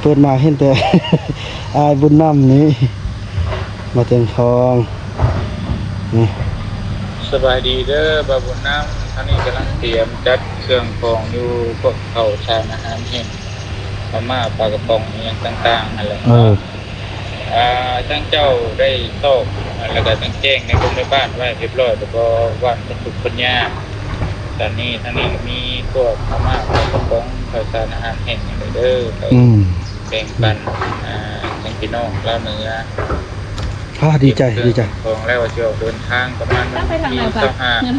ເປີດມາເຫັນແຕ່ ອ້າຍບຸນນຳນີ້ ມາແຕ່ງທອງນີ້. ສະບາຍດີເດີ ບ່າວບຸນນຳ, ທາງນີ້ກຳລັງຕຽມຈັດເຄື່ອງຂອງຢູ່ ພວກເຂົ້າສານອາຫານແຫ້ງ ມາມ່າ ປາກະປ໋ອງ ອີ່ຫຍັງຕ່າງໆ ຫັ້ນແຫຼະ. ເອີ ອ່າ ທາງເຈົ້າໄດ້ຊອກ ແລ້ວກໍແຈ້ງໃນກຸ່ມໃນບ້ານໄວ້ຮຽບຮ້ອຍແລ້ວບໍ່ ບ້ານຄົນທຸກຄົນຍາກ? ຕອນນີ້ທາງນີ້ກໍມີພວກມາມ່າ ປາກະປ໋ອງ ເຂົ້າສານອາຫານແຫ້ງຫຍັງເດີ ອືມ ແບ່ງປັນ ອ່າ ທາງພີ່ນ້ອງລາວເໜືອ. ອາ ດີໃຈ ດີໃຈ. ຂອງແລ້ວຊິອອກເດີນທາງປະມານວັນທີຊາວຫ້າ ນີ້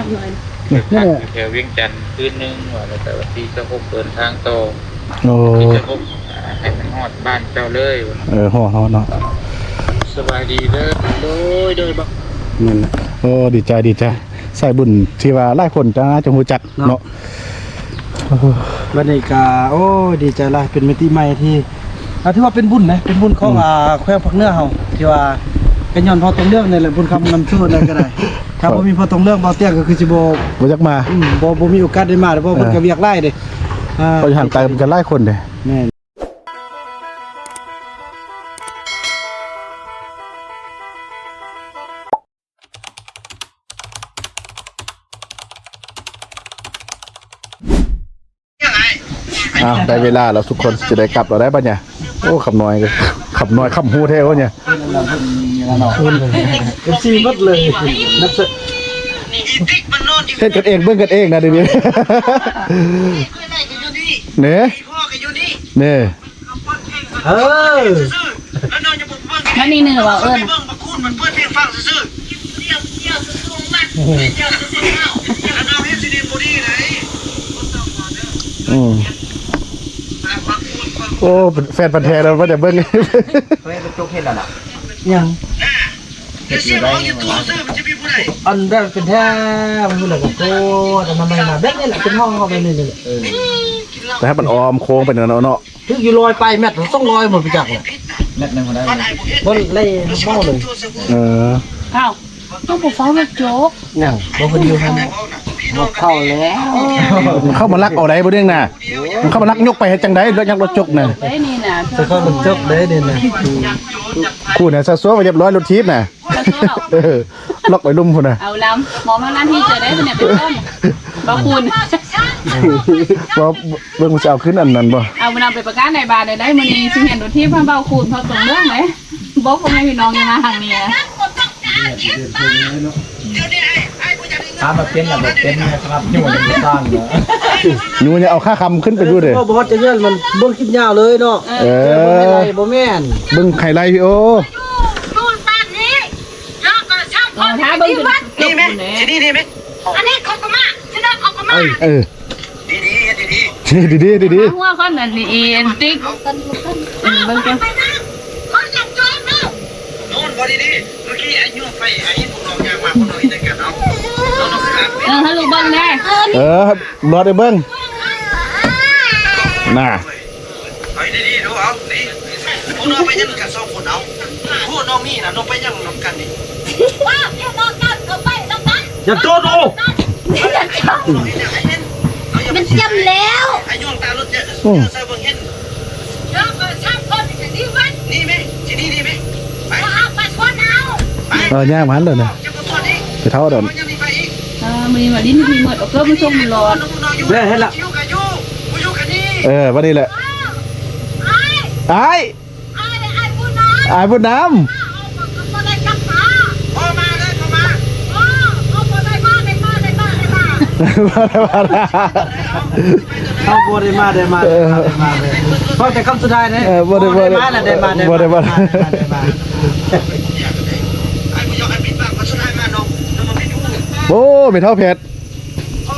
ແຫຼະ ຢູ່ແຖວວຽງຈັນຄືນໜຶ່ງ ວ່າແລ້ວກໍວັນທີຊາວຫົກເດີນທາງຕໍ່. ໂອ້ ວັນທີຊາວຫົກ ອ່າ ໃຫ້ມັນຮອດບ້ານເຈົ້າເລີຍ. ເອີ ຮອດ ຮອດເນາະ. ສະບາຍດີເດີ. ໂດຍ ໂດຍ ແມ່ນແຫຼະ. ໂອ້ ດີໃຈ ດີໃຈ. ສາຍບຸນທີ່ວ່າຫຼາຍຄົນຈະ ຈະຮູ້ຈັກເນາະ ເນາະ. ບັດນີ້ກະ ໂອ້ຍ ດີໃຈຫຼາຍ ເປັນມິຕິໃໝ່ທີ່ ອ່າ ຖືວ່າເປັນບຸນນະ ເປັນບຸນຂອງ ອືມ ອ່າ ແຂວງພາກເໜືອເຮົາ ທີ່ວ່າກະຍ້ອນພໍ່ຕົງເລື່ອງນີ້ແຫຼະ ບຸນຄຳນຳໂຊດນັ້ນກະໄດ້. ຄັບ ຖ້າບໍ່ມີພໍ່ຕົງເລື່ອງ ບ່າວຕຽງກະຄືຊິບໍ່ ບໍ່ຢາກມາ ອືມ ບໍ່ ບໍ່ມີໂອກາດໄດ້ມາເດ້ ເພາະເພິ່ນ ເອີ ກະວຽກຫຼາຍເດ້. ອ່າ ເພາະຢູ່ຫ່າງໄກມັນກະຫຼາຍຄົນເດ້. ແມ່ນ. ອ້າວ ໄດ້ເວລາແລ້ວ ທຸກຄົນຊິໄດ້ກັບແລ້ວໄດ໋ບັດນີ້. ໂອ້ ຄຳນ້ອຍ ຄຳນ້ອຍຄຳຮູ້ແທ້ເວີ້ຍ ເອັຟຊີໝົດເລີຍ ນັກສະ ເຮັດກັນເອງ ເບິ່ງກັນເອງນະ ດຽວນີ້ ເນ ເນ. ເອີ ມັນນີ້ເນີວ່າເອີ້ນ ອືມ ໂອ້ ແຟນພັນແທ້ແລ້ວ ວ່າຈະເບິ່ງ ເອີ ກະຈົກເຮັດແລ້ວລະ ຫຍັງ? ອັນແບບເປັນແທ້ ມັນແລ້ວກໍໂຄດ ອັນນັ້ນມາແບບນີ້ແຫຼະ ເປັນຫ້ອງເຮົາແບບນີ້ແຫຼະ. ເອີ ແຕ່ໃຫ້ມັນອ້ອມໂຄ້ງໄປນັ້ນເນາະ ຖືກຢູ່ຮ້ອຍປາຍແມັດ ສອງຮ້ອຍໝົດໄປຈັກແຫຼະ ແມັດໜຶ່ງບໍ່ໄດ້ ບໍ່ໄດ້ເວົ້າເລີຍ. ເອີ ອ້າວ ຕ້ອງບໍ່ຟ້າວລົດຈົກ ຫຍັງ ບໍ່ພໍດີຫັ້ນ ເຂົ້າແລ້ວ ເຂົ້າມາລັກເອົາໄດ໋ບໍ່ເດ້ງນະ ເຂົ້າມາລັກຍົກໄປເຮັດຈັ່ງໃດ ລົດຍັກລົດຈົກນະ ໄດ້ນີ້ນະ ເຂົ້າລົດຈົກໄດ້ນີ້ນະ ຄູນະ ຊາວຊົ່ວໄປຮຽບຮ້ອຍ ລົດຖີບນະ. ເອີ ລັອກໄວ້ລຸ່ມພຸ້ນນະ ເອົາລຳ ໝໍມາໜ້າທີ່ເຈົ້າໄດ້ ເພິ່ນເປັນຕົ້ນ ບໍ່ຄູນ ບໍ່ ເບິ່ງວ່າຊິເອົາຂຶ້ນອັນນັ້ນບໍ່ ເອົາ ເອົາໄປປະການໃນບ້ານໄດ້ ມື້ນີ້ຊິຮຽນໂດດຖີບ ເວົ້າຄູນເວົ້າຕົງເລື່ອງເດ້ ບອກພໍ່ແມ່ພີ່ນ້ອງຢ່າມາທາງນີ້ນະ. ຖາມວ່າເປັນລະບໍ່ເປັນນະ ສຳລັບຢູ່ໃນບ້ານເນາະ ຢູ່ນີ້ເອົາຄ່າຄຳຂຶ້ນໄປຢູ່ເດ້ ບໍ່ຮອດຈະເຮືອນ ມັນເບິ່ງຄລິບຍາວເລີຍເນາະ ເອີ ບໍ່ແມ່ນ ເບິ່ງໄຮໄລ ໂອ້ ຢູ່ບ້ານນີ້ ເອີ ຖ້າເບິ່ງ ນີ້ແມ່ ຊິນີ້ນີ້ແມ່ ອັນນີ້ເຂົາກໍມາ ຊິເດີເຂົາກໍມາ ເອີ ເອີ ດີໆ ເຮັດດີໆ ດີໆ ດີໆ ຫົວຄົນນັ້ນນີ້ ເອັນຕິກ ເບິ່ງກ່ອນ ເຂົາຢາກໂຈມເນາະ ໂນ່ນບໍ່ດີໆ ເມື່ອກີ້ໄອ້ຍົວໄຟ ໄອ້ພວກນ້ອງຍ່າງມາ ພວກນ້ອງເຮັດຫຍັງກັນເນາະ ເອີ ໃຫ້ລູກເບິ່ງແດ່ ເອີ ບອດໄດ້ເບິ່ງ ນະ. ເອົາດີໆ ດູເອົາ ນີ້ ພວກນ້ອງໄປຫຍັງກັນສອງຄົນ ເອົາ ພວກນ້ອງນີ້ນະ ນ້ອງໄປຫຍັງນຳກັນນີ້ ວ່າພວກນ້ອງກັນ ເຂົາໄປນຳກັນ ຢ່າໂຕດ ໂອ້ ມັນຈຳແລ້ວ ອືມ ເອີ ຍ່າງມາຫັ້ນເດີນະ ໄປເທົ່າດອກ ເອີ ມື້ນີ້ມາຫຼິ້ນທີ່ໝົດ ເອົາເກີບມາສົ່ງມັນຫຼອດ ເອີ ເຫັນລະ ເອີ ວັນນີ້ແຫຼະ ອ້າຍ ອ້າຍ ອ້າຍບຸນນຳ ອ້າຍບຸນນຳ ເຮົາບໍ່ໄດ້ມາ ໄດ້ມາ ເອີ ໄດ້ມາ ໄດ້ມາ ເພາະແຕ່ຄຳສຸດທ້າຍເດ້ ເອີ ບໍ່ໄດ້ ບໍ່ໄດ້ມາ ໄດ້ມາ ໄດ້ມາ ບໍ່ໄດ້ມາ ໄດ້ມາ ໄດ້ມາ ໂອ້ ແມ່ເຖົ້າແພດ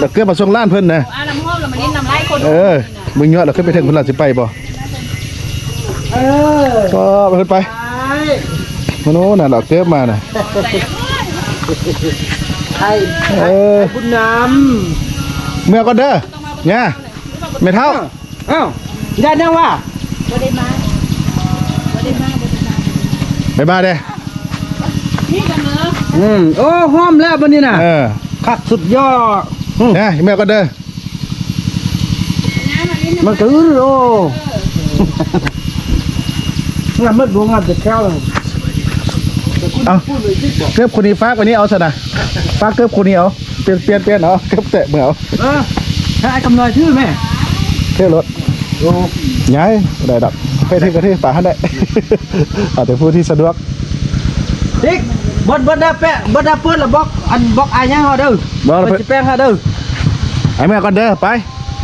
ລະເກືອບມາສົ່ງຫຼານເພິ່ນນະ ເອີ ເບິ່ງຍອດລະຂຶ້ນໄປເຖິງພຸ້ນລະ ຊິໄປບໍ່ ເອີ ກໍໄປຂຶ້ນໄປ ໂອ້ ນັ້ນລະເກີບມານະ ໄອ້ ເອີ ບຸນນຳ ເມືອກ່ອນເດີ ຍ່າ ແມ່ເຖົ້າ ອ້າວ ຢ້ານຫຍັງວະ ບໍ່ໄດ້ມາ ບໍ່ໄດ້ມາ ບໍ່ໄດ້ມາ ບາຍບາຍເດ້ ອືມ ໂອ້ ຫອມແລ້ວບັດນີ້ນະ ເອີ ຄັກສຸດຍອດ ອືມ ເມືອກ່ອນເດີ ມັນກະອື ໂອ້ ເອີ ງາມໝົດບໍ່ງາມແຕ່ແຂ້ວ. ເອົ້າ ເກີບຄົນນີ້ຝາກໄວ້ນີ້ເອົາຊັ້ນນະ ຝາກເກີບຄົນນີ້ເອົາ ປ່ຽນ ປ່ຽນ ປ່ຽນເອົາ ເກີບແຕະມືເອົາ. ເອີ ຖ້າອ້າຍຄຳນ້ອຍຖືແມ່ ຖືໂລດ. ໂອ້ ຍາຍ ບໍ່ໄດ້ດອກ ໄປຖືກະຖືປາຫັ້ນແຫຼະ ເອົາແຕ່ຜູ້ທີ່ສະດວກ. ຕິກ ເບິດ ເບິດນະແປະ ເບິດນະ ເປີດລະບອກ ອັນບອກອ້າຍຫຍັງເຮົາເດີ ບໍ່ ເພິ່ນຊິແປງເຮົາເດີ. ອ້າຍເມືອກ່ອນເດີ ໄປ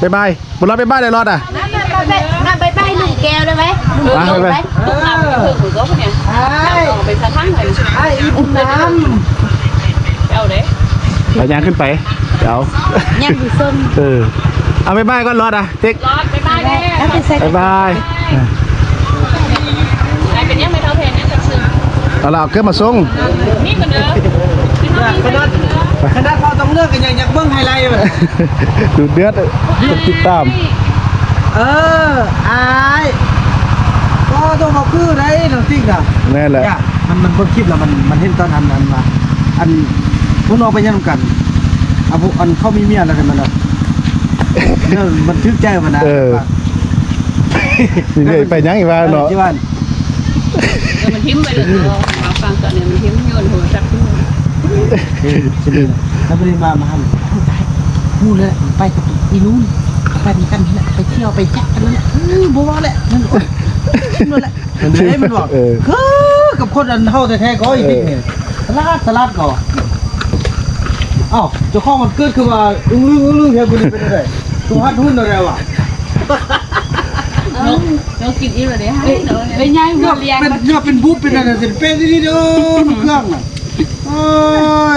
ບາຍບາຍ. ບໍ່ລອດໄປບ້ານໄດ້ລອດນະ ມາ ມາ ມາ ມາໄປບ້ານລຸງແກ້ວໄດ້ໄໝ? ລຸງ ມາ ໄປ ໄປ ເອີ ອ້າຍ ໄປສະທາງໄປ ອ້າຍອີບຸນນຳ ເອົາເດ້ ໄປຍ່າງຂຶ້ນໄປ ເອົາ ຍ່າງໄປເຊິ່ງ ເອີ ເອົາໄປບ້ານກ່ອນລອດນະ ຕິກ ລອດໄປບ້ານແດ່ ໄປໃສ ບາຍບາຍ. ໄປເປັນຫຍັງໄປເທົ່າແພນຍັງຈັກຊື່ ເອົາລະ ເອົາເກີບມາສົ່ງ ນີ້ກ່ອນເດີ ຂະໜາດ ຂະໜາດເວົ້າຕ້ອງເລືອກກໍຍັງຢາກເບິ່ງໄຮໄລຢູ່. ດຸເດືອດ ຕິດຕາມ. ເອີ ອ້າຍ ກໍຕ້ອງເວົ້າຄືໄດ໋ນ້ອງຕິກນະ. ແມ່ນແຫຼະ ມັນ ມັນເບິ່ງຄລິບແລ້ວ ມັນ ມັນເຫັນຕອນອັນ ອັນວ່າ ອັນ ພວກນ້ອງໄປຫຍັງນຳກັນ ອາ ພວກ ອັນ ເຂົາມີເມຍແລ້ວ ແມ່ນບໍ່? ເອີ ມັນຖືກໃຈມັນນະ. ເອີ ມີເມຍໄປຫຍັງອີກວ່າເນາະ ເອີ ມັນຖິ້ມໄປເລີຍເນາະ ຟັງຕອນນີ້ມັນຖິ້ມໂຍນໂທລະສັບຖິ້ມ ເອີ ຊິເລີຍ ແລ້ວບໍ່ໄດ້ມາ ມາຫາ ໂອ້ ຕາຍ ຮູ້ແລ້ວ ໄປກັບອີນູນ ໄປນຳກັນແຫຼະ ໄປທ່ຽວໄປຈັກກັນນັ້ນແຫຼະ ອື ບໍ່ເວົ້າແຫຼະ ນັ້ນ ໂອ້ຍ ຖິ້ມໂລດແຫຼະ ເຫັນໄດ໋ມັນເວົ້າ ເອີ ຄືກັບຄົນອັນເຮົາແທ້ໆກໍອີກຕິກນີ້ ສະຫຼາດ ສະຫຼາດກໍ. ອ້າວ ເຈົ້າຂອງວັນເກີດຄືວ່າອຶ້ງລຶ້ງ ອຶ້ງລຶ້ງແທ້ ມື້ນີ້ເປັນຈັ່ງໃດ ຄືຮັດຫຸ່ນແນວໃດວະ? ນ້ອງ ນ້ອງກິນອີ່ມແລ້ວເດ້ ເອີ ເອີ ຍາຍຫົວລ້ຽງ ເປັນ ເປັນບຸບ ເປັນອັນນັ້ນ ເປັນເປັນອີ່ຫຼີເດີ ເຄື່ອງນະ. ໂອ້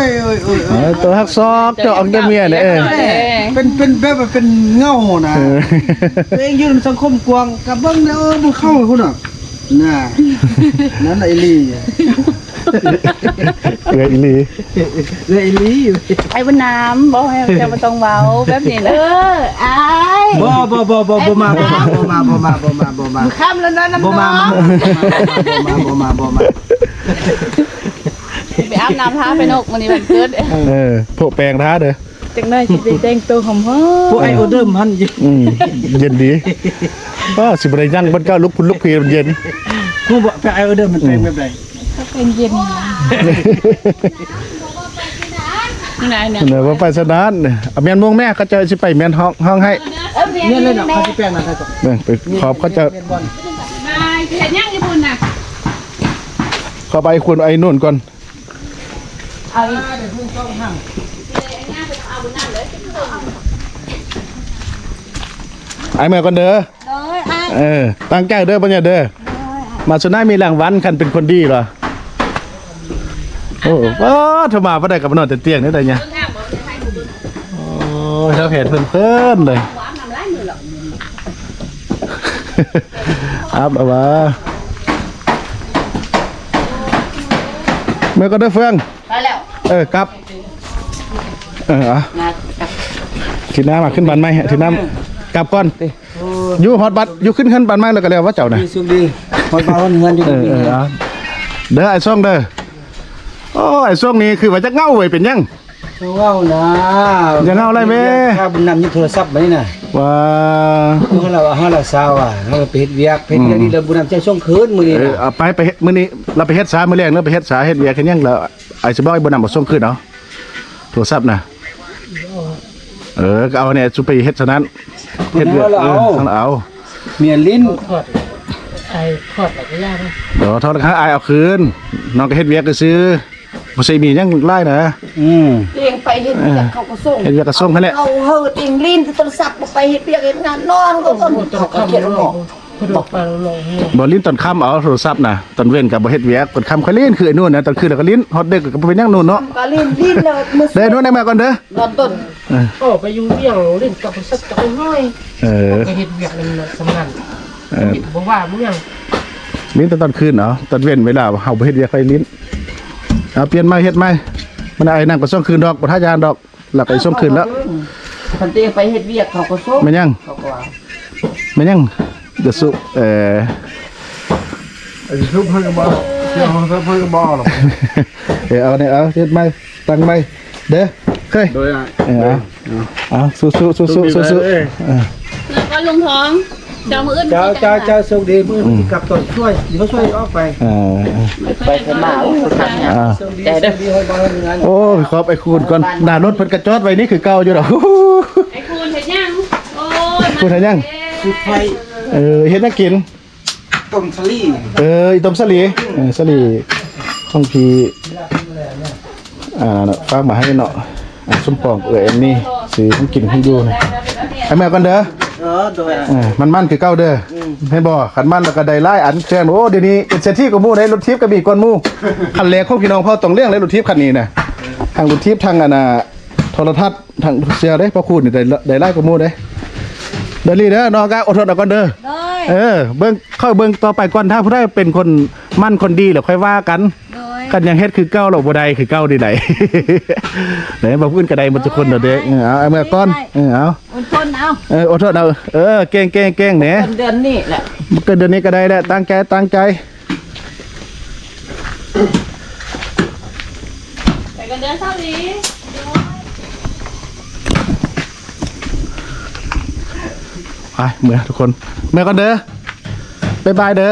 ຍ ໂອ້ຍ ໂອ້ຍ ໂອ້ຍ ເອີ ຕົວຮັກຊອກເຈົ້າອອກແຕ່ເມຍເດ້ ເອີ ເປັນ ເປັນແບບວ່າເປັນເງົານະ ເອີ ຕົວເອງຢູ່ນຳສັງຄົມກວ້າງ ກະເບິ່ງເດີ ເອີ ບໍ່ເຂົ້າພຸ້ນນະ ນະ ນັ້ນນະອີ່ຫຼີ ເອື້ອຍອີ່ຫຼີ ເອື້ອຍອີ່ຫຼີ. ອ້າຍບຸນນຳ ບອກໃຫ້ເຈົ້າບໍ່ຕ້ອງເວົ້າແບບນີ້ນະ ເອີ ອ້າຍ ບໍ່ ບໍ່ ບໍ່ ບໍ່ ບໍ່ມາ ບໍ່ມາ ບໍ່ມາ ບໍ່ມາ ບໍ່ມາ ບໍ່ມາ ຄ່ຳແລ້ວນະ ບໍ່ມາ ບໍ່ມາ ບໍ່ມາ ບໍ່ມາ ບໍ່ມາ. ໄປອາບນ້ຳທາໄປນົກ ມື້ນີ້ວັນເກີດ ເອີ ໂພະແປງທາເດີ ຈັກໜ້ອຍຊິໄດ້ແຕ່ງໂຕຫອມໆ ພວກໄອໂອເດີມຫັ້ນ ອືມ ເຢັນດີ ວ່າຊິບໍ່ໄດ້ຍັງ ມັນກໍລຸກພຸ້ນລຸກພີ ມັນເຢັນ ຮູ້ບໍ່ ພວກໄອໂອເດີມມັນແປງແບບໃດ? ເປັນເຢັນ ນາຍເນາະ ເນາະ ບໍ່ໄປສະນັ້ນ ອາ ແມ່ນໂມງແມ່ ເຂົາເຈົ້າຊິໄປແມ່ນຮ້ອງ ຮ້ອງໄຫ້ ເອີ ແມ່ນ ແມ່ນເລີຍເນາະ ເຂົາຊິແປງນະ ເບິ່ງໄປຂອບເຂົາເຈົ້າ ນາຍເຮັດຫຍັງຢູ່ພຸ້ນນະ ເຂົ້າໄປຄຸນໄອ້ໂນນກ່ອນ ເອົາອີກ ອ້າຍເມືອກ່ອນເດີ ໂດຍ ອ້າຍ ເອີ ຕັ້ງໃຈເດີ ບັດນີ້ເດີ ໂດຍ ມາສຸດທ້າຍມີລາງວັນ ຄັນເປັນຄົນດີລະ ໂອ້ ປາດ ໂທມາປານໃດກໍມານອນແຕ່ຕຽງນີ້ໄດ໋ຍາ ໂອ້ຍ ເຮົາເຫັນເພິ່ນເພີນເລີຍ ອັບລະວ່າ ເມືອກ່ອນເດີເຟືອງ ໄປແລ້ວ ເອີ ກັບ ເອີ ເອົາ ມາກັບ ທິດໜ້າມາຂຶ້ນບ້ານໃໝ່ ທິດໜ້າ ເອີ ກັບກ່ອນ ຢູ່ຮອດບັດ ຢູ່ຂຶ້ນເຮືອນບ້ານໃໝ່ແລ້ວກໍແລ້ວວ່າເຈົ້ານະ ໂຊກດີ ຮອດບ້ານຮອດເຮືອນຢູ່ ເອີ ເອີ ເອົາ ເດີ ອ້າຍຊ່ອງເດີ ໂອ້ ອ້າຍຊ່ອງນີ້ຄືວ່າຈະເຫງົາເວີຍ ເປັນຫຍັງ? ເຫງົານະ ຢ່າເຫງົາຫຼາຍແມ່ ຄ່າບຸນນຳຍຶດໂທລະສັບໄວ້ນະ ວ່າ ເຮົາລະ ເຮົາລະຊາວວ່າ ເຮົາໄປເຮັດວຽກ ເຮັດວຽກນີ້ແລ້ວ ອືມ ບຸນນຳຈະສົ່ງຄືນມື້ນີ້ ເອີ ນະ ເອົາໄປ ໄປເຮັດມື້ນີ້ ລາວໄປເຮັດສາ ມື້ແລງລາວໄປເຮັດສາ ເຮັດວຽກເຮັດຫຍັງລະ ອ້າຍຊິບອກໃຫ້ບຸນນຳມາສົ່ງຄືນເອົາ ໂທລະສັບນະ ເອີ ກໍເອົາແດ່ ສຸໄປເຮັດຊັ້ນນັ້ນ ເຮັດວຽກ ເອີ ເອົາ ເອົາ ເມຍຫຼິ້ນ ຖອດ ໄອ້ຖອດແລ້ວກໍຢ່າ ເອີ ຖອດແລ້ວກໍໃຫ້ອ້າຍເອົາຄືນ ນ້ອງກໍເຮັດວຽກຊື່ໆ ບໍ່ໃຊ່ມີຫຍັງຫຼາຍນະ ອືມ ຕົວເອງໄປເຮັດວຽກ ເອີ ເຂົາກໍສົ່ງ ເຮັດວຽກກໍສົ່ງຫັ້ນແຫຼະ ເຂົາເຮີດເອງຫຼິ້ນໂທລະສັບ ບໍ່ໄປເຮັດວຽກເຮັດງານ ນອນກໍຕົນ ເຂົາກໍຄຽດເນາະ ບໍ່ຫຼິ້ນຕອນຄ່ຳເອົາໂທລະສັບນະ ຕອນເວັນກໍບໍ່ເຮັດວຽກ ຕອນຄ່ຳຄ່ອຍຫຼິ້ນ ຄືໄອ້ໂນນນະ ຕອນຄືນລະກໍຫຼິ້ນ ຮອດເດິກກໍບໍ່ເປັນຫຍັງໂນນເນາະ ກໍຫຼິ້ນ ຫຼິ້ນແລ້ວມື້ ເດີໂນນ ໄດ້ມາກ່ອນເດີ ນອນຕົນ ເອີ ກໍໄປຢູ່ວຽງຫຼິ້ນກັບບໍລິສັດກັບໄອ້ຫ້ອຍ ເອີ ກໍເຮັດວຽກນັ້ນນະ ສ່ຳນັ້ນ ເອີ ບໍ່ວ່າມີຫຍັງ ຫຼິ້ນແຕ່ຕອນຄືນເອົາ ຕອນເວັນເວລາເຮົາບໍ່ເຮັດວຽກຄ່ອຍຫຼິ້ນ ເອົາ ປ່ຽນໃໝ່ ເຮັດໃໝ່ ມັນໄອ້ນັ່ງໄປສົ່ງຄືນດອກ ບໍ່ທ່າຢ້ານດອກ ລະໄປສົ່ງຄືນລະ ຄັນຕົວເອງໄປເຮັດວຽກເຂົາກໍສົ່ງ ແມ່ນຫຍັງ? ເຂົາກໍວ່າ ແມ່ນຫຍັງ? ຈະສຸ ເອີ ໄອ້ສຸເພິ່ນກໍບໍ່ ເຈົ້າເພິ່ນກໍບໍ່ເອົາດອກ ເອີ ເອົານີ້ ເອົາ ເຮັດໃໝ່ ຕັ້ງໃໝ່ເດີ ເຄີຍ ໂດຍ ເອີ ເອົາ ເອົາ ສູ້ໆ ສູ້ໆ ສູ້ໆ ເອີ ແລ້ວກໍລຸງທອງ ເຈົ້າ ມື້ອື່ນ ເຈົ້າ ເຈົ້າ ເຈົ້າ ໂຊກດີ ມື້ອື່ນ ອືມ ຊິກັບຕອນຊ່ວຍ ຊິເຂົາຊ່ວຍອອກໄປ ອ່າ ໄປເພິ່ນມາ ໂອ້ ຄັກແຮງ ອ່າ ໃຈເດີ ໂຊກດີ ໃຫ້ບ້ານເຮືອນ ໂອ້ ຂອບໄອ້ຄູນກ່ອນ ໜ້າລົດເພິ່ນກໍຈອດໄວ້ນີ້ຄືເກົ່າຢູ່ດອກ ໄອ້ຄູນເຮັດຫຍັງ? ໂອ້ຍ ຄູນເຮັດຫຍັງ? ຈຸດໄຟ ເອີ ເຮັດຫຍັງກິນ? ຕົ້ມສາລີ ເອີ ອີຕົ້ມສາລີ ເອີ ສາລີຂອງພີ່ ອ່າ ຝາກມາໃຫ້ເນາະ ອ່າ ສົມປອງເອື້ອຍອັນນີ້ ຊື້ຂອງກິນຂອງຢູ່ນະ ໃຫ້ແມ່ກ່ອນເດີ ເອີ ໂດຍ ເອີ ໝັ້ນໆຄືເກົ່າເດີ ອືມ ເຫັນບໍ່ ຄັນໝັ້ນແລ້ວກໍໄດ້ຫຼາຍອັນ ແຊງ ໂອ້ ດຽວນີ້ເປັນເສດຖີກວ່າໝູ່ໄດ໋ ລົດຖີບກໍມີກ່ອນໝູ່ ຄັນແລກຂອງພີ່ນ້ອງເຜົ່າຕ້ອງລ້ຽງເລີຍ ລົດຖີບຄັນນີ້ນະ ທັງລົດຖີບ ທັງອັນນ່າ ໂທລະທັດ ທັງເຊື່ອເດ້ ພໍ່ຄູນນີ້ໄດ້ ໄດ້ຫຼາຍກວ່າໝູ່ເດ້ ເດີລີເດີ ນ້ອງກໍອົດທົນເອົາກ່ອນເດີ ໂດຍ ເອີ ເບິ່ງ ຄ່ອຍເບິ່ງຕໍ່ໄປກ່ອນ ຖ້າຜູ້ໃດເປັນຄົນໝັ້ນຄົນດີແລ້ວຄ່ອຍວ່າກັນ ໂດຍ ຄັນຍັງເຮັດຄືເກົ່າແລ້ວບໍ່ໄດ້ຄືເກົ່ານີ້ໃດ ເດ້ ບໍ່ພື້ນກໍໄດ້ໝົດທຸກຄົນເນາະເດ້ ໂດຍ ເອີ ເອົາ ເອົາເມືອກ່ອນ ໂດຍ ເອີ ເອົາ ອົດທົນເອົາ ເອີ ອົດທົນເອົາ ເອີ ເກັ່ງໆໆ ແໜ ເກີນເດືອນນີ້ແຫຼະ ເກີນເດືອນນີ້ກໍໄດ້ແຫຼະ ຕັ້ງໃຈ ຕັ້ງໃຈ. ໄປກັນເດີສາວລີ ໄປ ເມືອທຸກຄົນ ເມືອກ່ອນເດີ ບາຍບາຍເດີ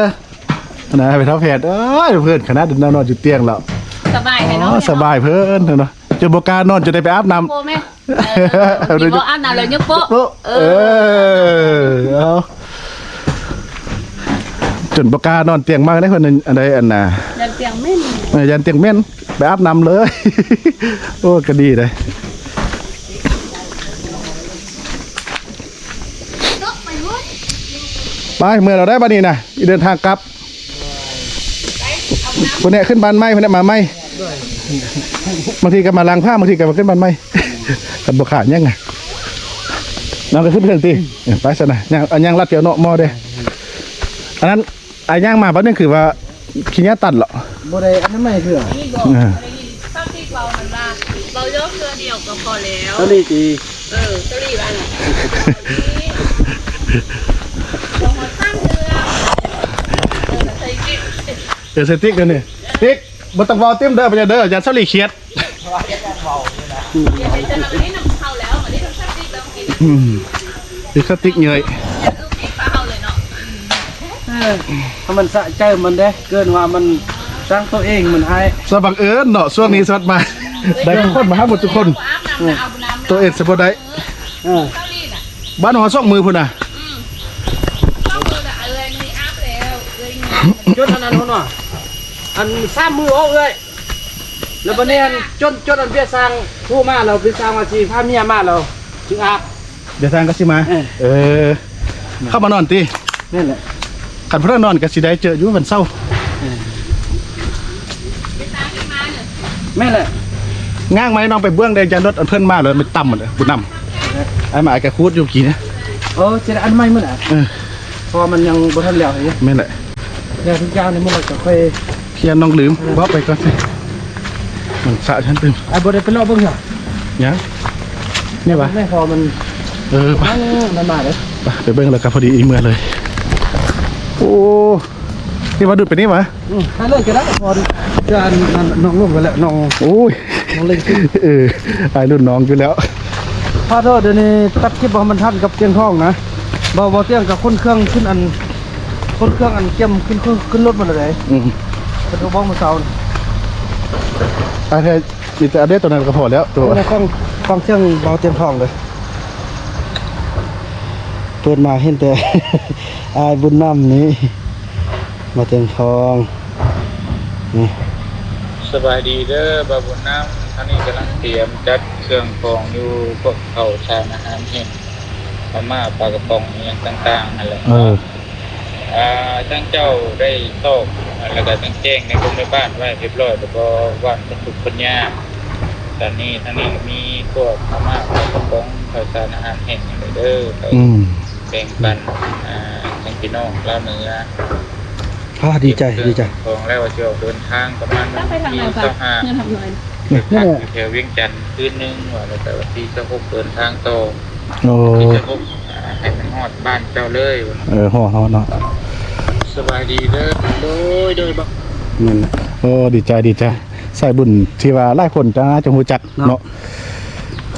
ນະ ໄປເທົ່າແພດ ເອີຍ ເພື່ອນຂະໜາດນອນຢູ່ຕຽງແລ້ວ ສະບາຍເນາະ ອໍ ສະບາຍເພິ່ນເນາະ ຈົນບໍ່ກ້ານອນ ຈົນໄດ້ໄປອາບນ້ຳ ໂອ້ແມ່ ເອີ ບໍ່ອາບນ້ຳແລ້ວຍົກໂປະ ໂປະ ເອີ ເອີ ເອົາ ຈົນບໍ່ກ້ານອນຕຽງມາກເດ້ເພິ່ນ ອັນໃດອັນນ່າ ຢ້ານຕຽງເໝັນ ເອີ ຢ້ານຕຽງເໝັນ ໄປອາບນ້ຳເລີຍ ໂອ້ ກໍດີເດ້ ໄປ ເມື່ອແລ້ວໄດ໋ບັດນີ້ນະ ເດີນທາງກັບ ພຸ້ນແຫຼະ ຂຶ້ນບ້ານໃໝ່ ພຸ້ນແຫຼະ ມາໃໝ່ ບາງທີກໍມາລ້າງຜ້າ ບາງທີກໍມາຂຶ້ນບ້ານໃໝ່ ຄັນບໍ່ຂາດຫຍັງນະ ນ້ອງກໍຂຶ້ນເຄື່ອງຕິ ເອີ ໄປຊັ້ນນະ ຍ່າງ ຍ່າງລັດແຖວເນາະ ໝໍເດ້ ອັນນັ້ນ ອ້າຍຍ່າງມາບັດນີ້ຄືວ່າຂີ້ເຫຍື້ອຕັນເລາະ ບໍ່ໄດ້ອະນາໄມເທື່ອ ເອີ ສາວຕິກເວົ້າຫັ້ນວ່າ ເວົ້າຢອກເທື່ອດຽວກໍພໍແລ້ວ ສາວລີຕິ ເອີ ສາວລີວ່ານະ ບໍ່ຮອດສາມເທື່ອ ເອີ ໃສ່ຕິກ ເອີ ໃສ່ຕິກເດີນີ້ ຕິກ ບໍ່ຕ້ອງເວົ້າເຕັມເດີ ບໍ່ຢ່າເດີ ຢ້ານສາວລີຄຽດ ອືມ ຕິກສະຕິກເຫຍີ້ຍ ເອີ ຖ້າມັນສະໃຈມັນເດ້ ເກີນວ່າມັນສ້າງໂຕເອງມັນໃຫ້ ສະບັງເອີນເນາະ ຊ່ວງນີ້ສັດມາ ໄດ້ທຸກຄົນມາຫາໝົດທຸກຄົນ ເອີ ໂຕເອງສະບໍ່ໄດ້ ເອີ ບ້ານເຮົາສອງມື້ພຸ້ນນະ ອືມ ຈົນອັນນັ້ນພຸ້ນວ່າ ອັນສາມມື້ອອກເອື້ອຍ ແລ້ວບັດນີ້ອັນ ຈົນ ຈົນອັນເບຍຊ່າງໂທມາແລ້ວ ເບຍຊ່າງວ່າຊິພາເມຍມາແລ້ວ ຈຶ່ງອາບ ເບຍຊ່າງກໍຊິມາ ເອີ ເອີ ເຂົ້າມານອນຕິ ແມ່ນແຫຼະ ຄັນເພິ່ນນອນກໍຊິໄດ້ເຈີຢູ່ວັນເສົາ ເອີ ແມ່ນແຫຼະ ຍ່າງມາໃຫ້ນ້ອງໄປເບື້ອງໄດ້ ຢ້ານລົດອັນເພິ່ນມາແລ້ວມັນຕ່ຳໝົດເດ້ ບຸນນຳ ເອີ ອ້າຍມາອ້າຍກໍຂູດຢູ່ກີ້ນະ ໂອ້ ຊິໄດ້ອັນໃໝ່ໝົດອະ ເອີ ເພາະວ່າມັນຍັງບໍ່ທັນແລ້ວເດ້ ແມ່ນແຫຼະ ແລ້ວທຸກຢ່າງນີ້ມັນກໍຄ່ອຍ ເພຍນ້ອງລືມ ເອີ ບອກໄປກ່ອນ ມັນສະຊັ້ນຕື່ມ ອ້າຍບໍ່ໄດ້ໄປເລາະເບິ່ງຫຍັງ ຍັງ ນີ້ຫວາ ແມ່ນ ເພາະມັນ ເອີ ໄປ ມັນ ມັນມາເດ້ ໄປ ໄປເບິ່ງແລ້ວກໍພໍດີອີເມືອເລີຍ ໂອ້ ນີ້ຫວາ ດຸດໄປນີ້ຫວາ ອືມ ໄປເລີຍກໍໄດ້ ເພາະຈານນ້ອງລົງໄປແລ້ວ ນ້ອງ ໂອ້ຍ ນ້ອງເລັງ ເອີ ອ້າຍລຸ້ນນ້ອງຢູ່ແລ້ວ ຂອໂທດ ດຽວນີ້ຕັດຄລິບບໍ່ໃຫ້ມັນທັນກັບຕຽງທອງນະ ບໍ່ ບໍ່ຕຽງກໍຂົນເຄື່ອງຂຶ້ນອັນ ຂົນເຄື່ອງອັນກຽມຂຶ້ນ ຂຶ້ນ ຂຶ້ນລົດໝົດແລ້ວເດ້ ອືມ ເພິ່ນກໍບອກມື້ເຊົ້ານີ້ ອ່າ ແທ້ ມີແຕ່ອັບເດດຕົວນັ້ນກໍພໍແລ້ວ ຕົວ ເອີ ຂອງ ຂອງເຄື່ອງເບົາຕຽງທອງເດ້ ເປີດມາເຫັນແຕ່ອ້າຍບຸນນຳນີ້ ເບົາຕຽງທອງ ນີ້ ສະບາຍດີເດີ ບ່າວບຸນນຳ ທາງນີ້ກຳລັງຕຽມຈັດເຄື່ອງຂອງຢູ່ ພວກເຂົ້າສານອາຫານແຫ້ງ ມາມ່າ ປາກະປ໋ອງ ອີ່ຫຍັງຕ່າງໆ ຫັ້ນແຫຼະ ເອີ ອ່າ ທາງເຈົ້າໄດ້ຊອກ ແລ້ວກໍແຈ້ງໃນກຸ່ມໃນບ້ານໄວ້ຮຽບຮ້ອຍແລ້ວບໍ່ ບ້ານຄົນທຸກຄົນຍາກ ຕອນນີ້ທາງນີ້ມີພວກມາມ່າ ປາກະປ໋ອງ ເຂົ້າສານອາຫານແຫ້ງ ຫຍັງເດີ ໄປ ອືມ ແບ່ງປັນ ອ່າ ທາງພີ່ນ້ອງລາວເໜືອ ອ່າ ດີໃຈ ດີໃຈ ຂອງແລ້ວວ່າຊິອອກເດີນທາງປະມານວັນທີຊາວຫ້າ ເຮືອນຮັກນ້ອຍ ພັກຢູ່ແຖວວຽງຈັນຄືນໜຶ່ງ ວ່າແລ້ວກໍວັນທີຊາວຫົກເດີນທາງຕໍ່ ໂອ້ ວັນທີຊາວຫົກ ອ່າ ໃຫ້ມັນຮອດບ້ານເຈົ້າເລີຍ ເອີ ຮອດ ຮອດເນາະ ສະບາຍດີເດີ ໂດຍ ໂດຍ ແມ່ນ ໂອ້ ດີໃຈ ດີໃຈ ສາຍບຸນທີ່ວ່າຫຼາຍຄົນຈະ ຈະຮູ້ຈັກເນາະ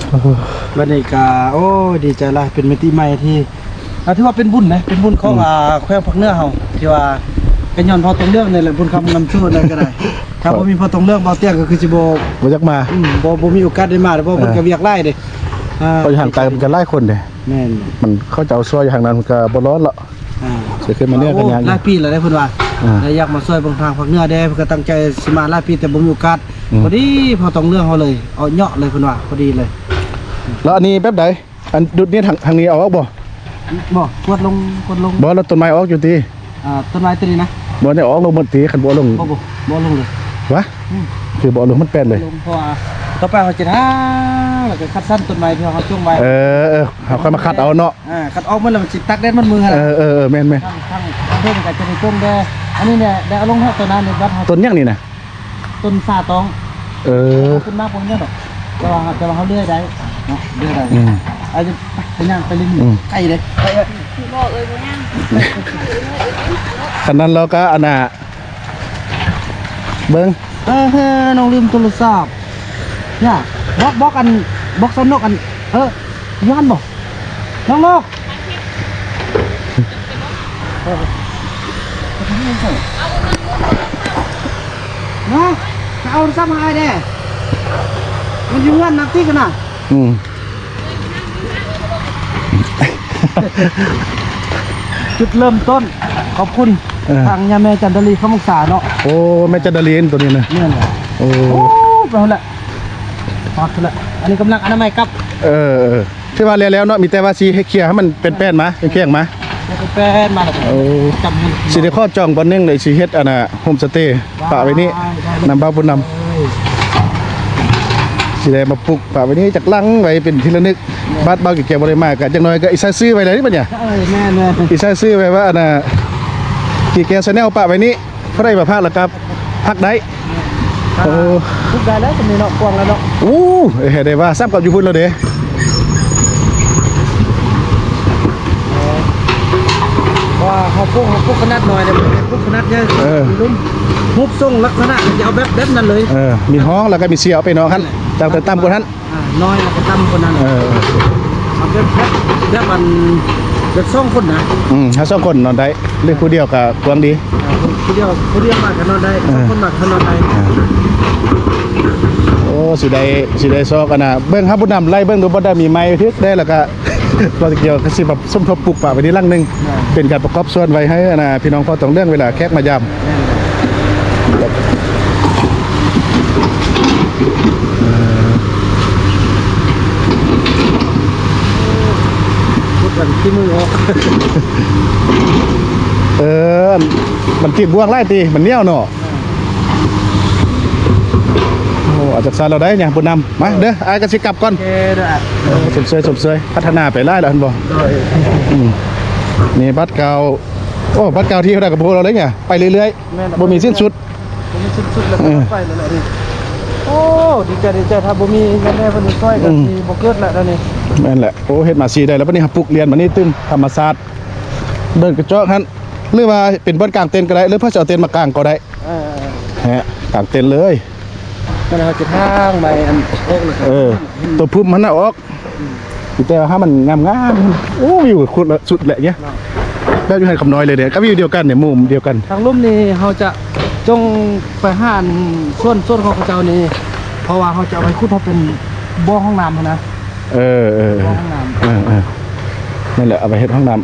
ເນາະ ເອີ ບັດນີ້ກໍ ໂອ້ ດີໃຈຫຼາຍ ເປັນມິຕິໃໝ່ທີ່ ກໍຖືວ່າເປັນບຸນນະ ເປັນບຸນຂອງ ອືມ ອ່າ ແຂວງພາກເໜືອເຮົາ ທີ່ວ່າກໍຍ້ອນພໍ່ຕົງເລື່ອງນີ້ແຫຼະ ບຸນຄຳນຳໂຊດນັ້ນກໍໄດ້. ຖ້າບໍ່ມີພໍ່ຕົງເລື່ອງ ບ່າວຕຽງກໍຄືຊິບໍ່ ບໍ່ຢາກມາ ອືມ ບໍ່ ບໍ່ມີໂອກາດໄດ້ມາເດ້ ເພາະເພິ່ນ ເອີ ກໍວຽກຫຼາຍເດ້. ອ່າ ເພາະຢູ່ຫ່າງໄກມັນກໍຫຼາຍຄົນເດ້. ແມ່ນ ມັນເຂົາເຈົ້າຊ່ວຍຢູ່ທາງນັ້ນ ມັນກໍບໍ່ຮ້ອນເນາະ. ອ່າ ຊິຂຶ້ນມາເໜືອກໍຍາກ ໂອ້ ຫຼາຍປີແລ້ວເດ້ເພິ່ນວ່າ ອ່າ ແລະຢາກມາຊ່ວຍເບິ່ງທາງພາກເໜືອແດ່ ເພິ່ນກໍຕັ້ງໃຈຊິມາຫຼາຍປີ ແຕ່ບໍ່ມີໂອກາດ. ອືມ ພໍດີພໍ່ຕົງເລື່ອງເຮົາເລີຍ ເອົາເຍາະເລີຍເພິ່ນວ່າ ພໍດີເລີຍ. ແລ້ວອັນນີ້ແບບໃດ? ອັນດຸດນີ້ທາງ ທາງນີ້ເອົາອອກບໍ່? ບໍ່ ກວດລົງ ກວດລົງ. ບໍ່ ແລ້ວຕົ້ນໄມ້ອອກຢູ່ຕິ? ອ່າ ຕົ້ນໄມ້ຕົວນີ້ນະ? ບໍ່ໄດ້ອອກລົງໝົດຕິ ຄັນບໍ່ເອົາລົງ. ບໍ່ ບໍ່ ບໍ່ເອົາລົງເລີຍ. ວະ? ອືມ ຄືບໍ່ເອົາລົງມັນແປນເລີຍ. ບໍ່ເອົາລົງ ເພາະວ່າຕໍ່ໄປເຮົາຈະຫາ ແລ້ວກໍຄັດສັນຕົ້ນໄມ້ທີ່ເຮົາຈົ່ງໄວ້. ເອີ ເອີ ເຮົາຄ່ອຍມາຄັດເອົາເນາະ. ອ່າ ຄັດອອກໝົດແລ້ວມັນຊິຕາກແດດໝົດມື້ຫັ້ນແຫຼະ. ເອີ ເອີ ເອີ ແມ່ນໆ. ທາງ ທາງ ທາງເທິງກໍຈະມີກົງແດ່ ອັນນີ້ແຫຼະ ໄດ້ເອົາລົງເນາະ ຕົວນັ້ນໃນບັດເຮົາ. ຕົ້ນຫຍັງນີ້ນະ? ຕົ້ນສາຕອງ. ເອີ ຂຶ້ນມາບໍ່ເຫັນດອກ ແຕ່ວ່າ ແຕ່ວ່າເຮົາເລື່ອຍໄດ້ເນາະ ເລື່ອຍໄດ້. ອືມ ອາດຈະໄປຍ່າງໄປຫຼິ້ນ ອືມ ໄກເດ້ ໄປເອີຍ ບໍ່ເອີຍ ບໍ່ຍ່າງ. ຄັນນັ້ນລາວກໍອັນນ່າ ເບິ່ງ ເອີ ນ້ອງລືມໂທລະສັບ ຢ່າ ບອກ ບອກອັນ ບອກສາວນົກອັນ ເອີ ຢູ່ຫັ້ນບໍ່? ນ້ອງນົກ ເນາະ ຈະເອົາໂທລະສັບໃຫ້ອ້າຍແດ່ ມັນຢູ່ເຮືອນນຳຕິກັນນະ. ອືມ ຈຸດເລີ່ມຕົ້ນ ຂອບຄຸນ ເອີ ທາງຍາແມ່ຈັນດາລີຄຳວົງສາເນາະ. ໂອ້ ແມ່ຈັນດາລີຕົວນີ້ນະ. ແມ່ນແຫຼະ. ໂອ້ ໂອ້ ໄປພຸ້ນແຫຼະ ຮອດພຸ້ນແຫຼະ ອັນນີ້ກຳລັງອະນາໄມກັບ. ເອີ ເອີ ຖືວ່າແລ້ວໆເນາະ ມີແຕ່ວ່າຊິເຮັດເຄື່ອໃຫ້ມັນແປນໆມາ ແຂງໆມາ ແປນໆມາແລ້ວ. ໂອ້ ຈຳ ຊິໄດ້ຂໍຈອງບ່ອນໜຶ່ງເລີຍ ຊິເຮັດອັນນ່າ ໂຮມສະເຕ ປະໄວ້ນີ້ ນຳບ່າວບຸນນຳ ເອີຍ ຊິໄດ້ມາປຸກປະໄວ້ນີ້ຈັກຫຼັງໄວ້ເປັນທີ່ລະນຶກ. ແມ່ນ ບາດບ່າວແກ້ວບໍ່ໄດ້ມາ ກໍຈັກໜ້ອຍກໍອີສາຍຊື້ໄວ້ແລ້ວນີ້ບັດນີ້. ເອີຍ ແມ່ນໆ ອີສາຍຊື້ໄວ້ວ່າອັນນ່າ ແກ້ວແຊນແນວປະໄວ້ນີ້ ຜູ້ໃດມາພັກແລ້ວກໍພັກໄດ້. ໂອ້ ປຸກໄດ້ແລ້ວ ສ່ຳນີ້ເນາະ ກວ້າງແລ້ວເນາະ. ໂອ້ ເຮັດໄດ້ວ່າ ຊ້ຳກັບຢູ່ພຸ້ນແລ້ວເດ້. ເອີ ເພາະວ່າເຮົາປຸກ ເຮົາປຸກຂະໜາດນ້ອຍເດ້ ບໍ່ໄດ້ປຸກຂະໜາດໃຫຍ່. ເອີ ຮູບຊົງລັກສະນະຈະເອົາແບບ ແບບນັ້ນເລີຍ. ເອີ ມີຫ້ອງ ແລ້ວກໍມີເຊວໄປນອກຫັ້ນ ຈັ່ງແຕ່ຕ່ຳກວ່ານັ້ນ. ອ່າ ນ້ອຍແລ້ວກໍຕ່ຳກວ່ານັ້ນ. ເອີ ເອົາແບບ ແບບ ແບບອັນ ແບບສອງຄົນນະ. ອືມ ຖ້າສອງຄົນນອນໄດ້ ຫຼືຜູ້ດຽວກໍກວ້າງດີ. ອ່າ ຜູ້ດຽວ ຜູ້ດຽວມາກໍນອນໄດ້ ເອີ ສອງຄົນມາກໍນອນໄດ້. ອ່າ ໂອ້ ຊິໄດ້ ຊິໄດ້ຊອກອັນນ່າ ເບິ່ງຫາບຸນນຳໄລ່ເບິ່ງດູ ບໍ່ໄດ້ມີໄມ້ຖືກແດ່ ແລ້ວກໍ ບໍ່ຕະກີ້ກໍຊິແບບສົມທົບປຸກປະໄວ້ນີ້ຫຼັງໜຶ່ງ ເປັນການປະກອບສ່ວນໄວ້ໃຫ້ອັນນ່າ ພີ່ນ້ອງພໍ່ຕົງເລື່ອງ ເວລາແຂກມາຢາມ. ເອີ ພຸດກັນທີ່ມືອອກ. ເອີ ມັນຕິດບ່ວງຫຼາຍຕິ ມັນໜຽວເນາະ. ໂອ້ ອາຈານສານລາວໄດ້ຫຍັງຜູ້ນຳ ມາເດີ ອ້າຍກໍຊິກັບກ່ອນ. ໂອເຄເດີ ເອີ ຊົມເຊີຍ ຊົມເຊີຍ ພັດທະນາໄປຫຼາຍແລ້ວຫັ້ນບໍ່? ໂດຍ ອືມ ນີ້ບາດກ້າວ ໂອ້ ບາດກ້າວທີ່ເທົ່າໃດກໍບໍ່ຮູ້ແລ້ວເລີຍ ໄປເລື້ອຍໆ ແມ່ນ ບໍ່ມີສິ້ນສຸດ ບໍ່ມີສິ້ນສຸດແລ້ວ ເອີ ໄປແລ້ວນີ້. ໂອ້ ດີໃຈ ດີໃຈ ຖ້າບໍ່ມີແມ່ເພິ່ນຊ່ອຍກໍ ອືມ ຊິບໍ່ເກີດແລ້ວນີ້. ແມ່ນແຫຼະ ໂອ້ ເຮັດມາສີ່ໄດ້ແລ້ວ ບັດນີ້ຫາປູກລຽນ ບັດນີ້ຕື່ມ ທຳມະຊາດ ເດີ່ນກະຈອກຫັ້ນ ຫຼືວ່າເປັນບ່ອນກາງເຕັນກໍໄດ້ ຫຼືເພິ່ນຊິເອົາເຕັນມາກາງກໍໄດ້. ເອີ ແຮະ ກາງເຕັນເລີຍ ກໍເຮົາຈະທາງໄມ້ອັນອອກແລ້ວກໍ ເອີ ຕົວພຸ້ມຫັ້ນນະອອກ ອືມ ແຕ່ວ່າໃຫ້ມັນງາມໆ. ໂອ້ ວິວໂຄດສຸດແຫຼະເນຍ ເນາະ ແບບຢູ່ໃຫ້ຄຳນ້ອຍເລີຍເດ້ ກັບວິວດຽວກັນເນຍ ມຸມດຽວກັນ. ທາງລຸ່ມນີ້ເຮົາຈະຈົ່ງໄປຫາອັນສວນ ສວນຂອງເຂົາເຈົ້ານີ້ ເພາະວ່າເຮົາຈະເອົາໄປຂຸດໃຫ້ເປັນບໍ່ຫ້ອງນ້ຳຫັ້ນນະ. ເອີ ເອີ ບໍ່ຫ້ອງນ້ຳ ເອີ ເອີ ນັ້ນແຫຼະ ເອົາໄປເຮັດຫ້ອງນ້ຳ.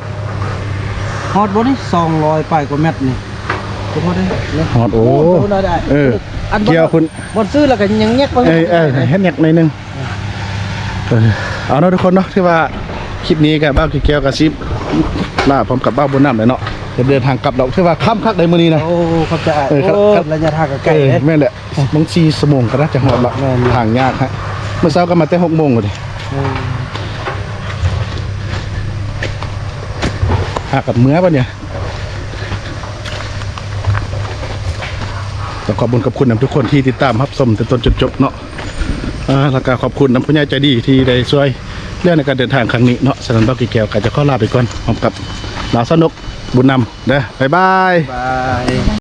ຮອດບໍ່ນີ້ ສອງຮ້ອຍປາຍກວ່າແມັດນີ້? ບໍ່ຮອດເດ້ ຮອດ ໂອ້ ໂອ້ ໄດ້ ເອີ ອັນບ່ອນ ກ່ຽວຂຶ້ນ ບ່ອນຊື້ແລ້ວກໍຍັງແຍກໄປ ເອີ ເອີ ເຮັດແຍກໜ້ອຍໜຶ່ງ. ເອີ ເອົາເນາະທຸກຄົນເນາະ ຖືວ່າຄລິບນີ້ກໍບ່າວແກ້ວກໍຊິລາພ້ອມກັບບ່າວບຸນນຳແຫຼະເນາະ ຈະເດີນທາງກັບແລ້ວ ຖືວ່າຄ່ຳຄັກໃດມື້ນີ້ນະ. ໂອ້ ຂອບໃຈ ເອີ ໂອ້ ໄລຍະທາງກໍໄກ ເອີ ເດ້ ແມ່ນແຫຼະ ບາງສີ່ຊົ່ວໂມງກໍໜ້າຈະຮອດລະ. ແມ່ນ ທາງຍາກຮະ ມື້ເຊົ້າກໍມາແຕ່ຫົກໂມງພຸ້ນເດ້. ເອີ ຫາກັບເມືອບັດນີ້ ຕ້ອງຂອບຄຸນຂອບຄຸນນຳທຸກຄົນທີ່ຕິດຕາມຮັບຊົມແຕ່ຕົ້ນຈົນຈົບເນາະ. ອ່າ ແລ້ວກໍຂອບຄຸນນຳຜູ້ໃຫຍ່ໃຈດີທີ່ໄດ້ຊ່ວຍເຫຼືອໃນການເດີນທາງຄັ້ງນີ້ເນາະ. ສະນັ້ນ ບ່າວແກ້ວກໍຈະຂໍລາໄປກ່ອນ ພ້ອມກັບລາວສາວນົກ ບຸນນຳເດີ ບາຍບາຍ ບາຍ.